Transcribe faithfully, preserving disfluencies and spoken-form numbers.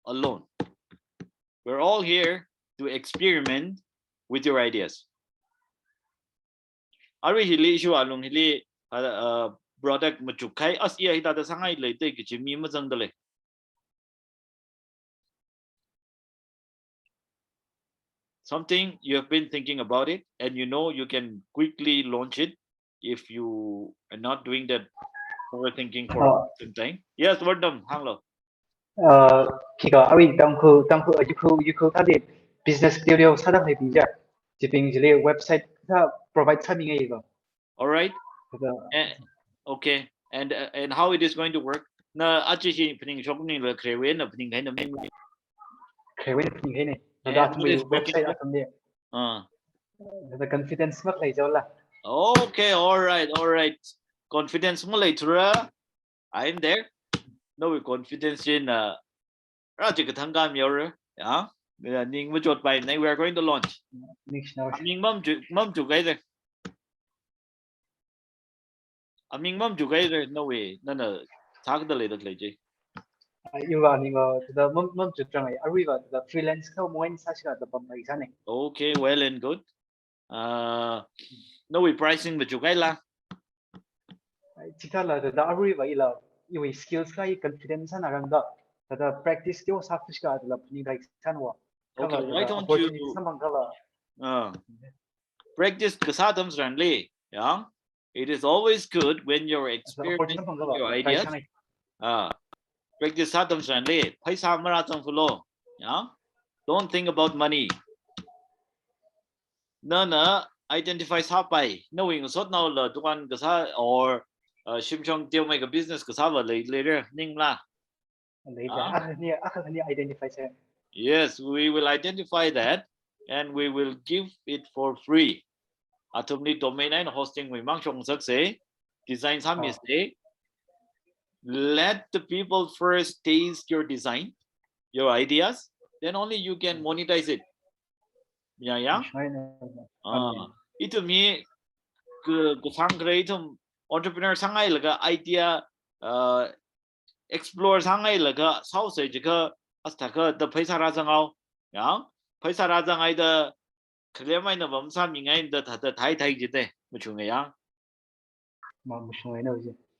alone. We're all here to experiment with your ideas. Arui hili issue alung hili, uh, uh, product machuk kahai, as iya hithāda sāngai lei te kachi mi mazangda lei. Something you have been thinking about it and you know you can quickly launch it if you are not doing that overthinking for Oh. Some time. Yes, Vardam, hānglu. Uh, khikha arui Tangkhul, Tangkhul, uh, Ukhrul, Ukhrul thāda business studio sāda leibing ja. Chibing chili website thā provide sāmingai ko. All right. Thāda Eh, okay. And uh, and how it is going to work? Na achi hi phaning shok ni la khare wui eina phaning kahai na ming. Khare wui eina phaning kahai ne. And Thāda what athumwui is working website for- athumli. Uh, Thāda confidence makhalei jaola. okay, all right, all right. Confidence maleithura. I am there. Nawui confidence in uh, rachi kathang kam yaora. Yeah. Yeah, ning machotpai, we are going to launch. Ningshina. Aming mamchu, mamchu kahai de. Aming mamchu kahai de, nawui, nana sākada leida lei chi. Iva ning uh, thāda mam, mamchutrang ai. Arui va thāda freelance kha moin sāshika thāda pampai sāne. Okay, well and good. Uh, nawui pricing machuk kahaila. Chithāla thāda arui va ila iwui skills kha i confidence na rangda. Thāda practice kyo sākhuishika thāda phaning kahai sānwa. Okay, Kala why thāda don't opportunity you- samang kala. Uh, practice kasā atam tharanli, yeah. It is always good when you're Thāda opportunity experimenting samang with your kala. ideas. Ah, practice sātam tharanli, pheisā marāchang fulo. Yeah. Don't think about money. Nana identify sāpai. Nawui ngasotnaola dukan kasā or uh, shimshong teomeikha business kasā va lei leira ningla. Lei Ah. ja. Akhani, akhani identify sā. Yes, we will identify that and we will give it for free. Athumli domain eina hosting wui mang shong sakse, design sāmi Ah. se. Let the people first taste your design, your ideas, then only you can monetize it. Yeah, yeah. Shai ne. Ah, ithum hi ka, kasang kare ithum entrepreneur sāngailaga idea uh, explore sāngailaga sāose jiakha as thākha da pheisā rāzangao. Ya, pheisā rāzangai da khalem eina va masāmingai da thāda thai thai jite, machunga ya. Ma mashungai na uji.